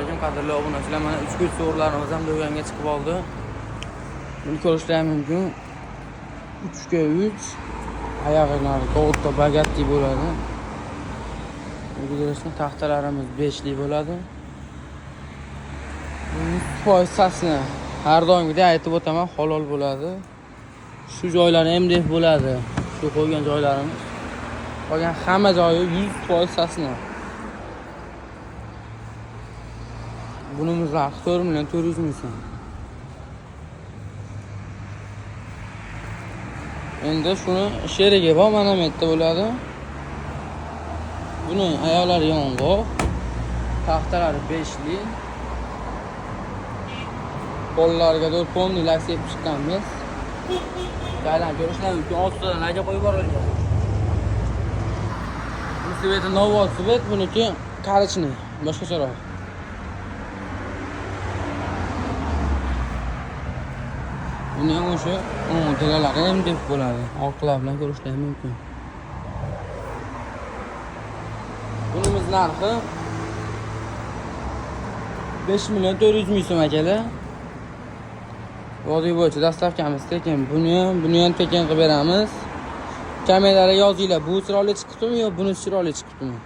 Alaykum qadrli obunachilar. Mana 3 kun so'rlarimiz ham do'konga chiqib oldi. Buni ko'rishlari mumkin. 3 ga 3 oyog'ilari katta bagatli bo'ladi. O'g'irishni taxtalarimiz 5 lik bo'ladi. Bu 100% sasni har doimgidek aytib o'taman, halol bo'ladi. Shu joylari MDF bo'ladi. Shu qo'ygan joylarimiz. Qolgan hamma joyi 100% sasni. Bunimiz narxi 4 million 400 ming so'm. Endi shuni sherigi bor, mana bu yerda bo'ladi. Buni oyoqlari yong'oq, taxtalari 5 lik. Qo'llariga to'rt полный lak sepib chiqqanmiz. Joylarni ko'rishlar mumkin, ostidan laka qo'yib borilgan. Bu sveti novvot svet, buniki korичневый, boshqacharoq. Buni ham o'sha o'ng ham deb bo'ladi. Orqalar bilan ko'rishlar mumkin. Bunimiz narxi 5 million 400 ming so'm akalar. Vodiy bo'yicha dastavkamiz tekin. Buni ham tekin qilib beramiz. Kameralarga yozinglar, bu chiroyli chiqibdimi yo bunisi chiroyli chiqibdimi?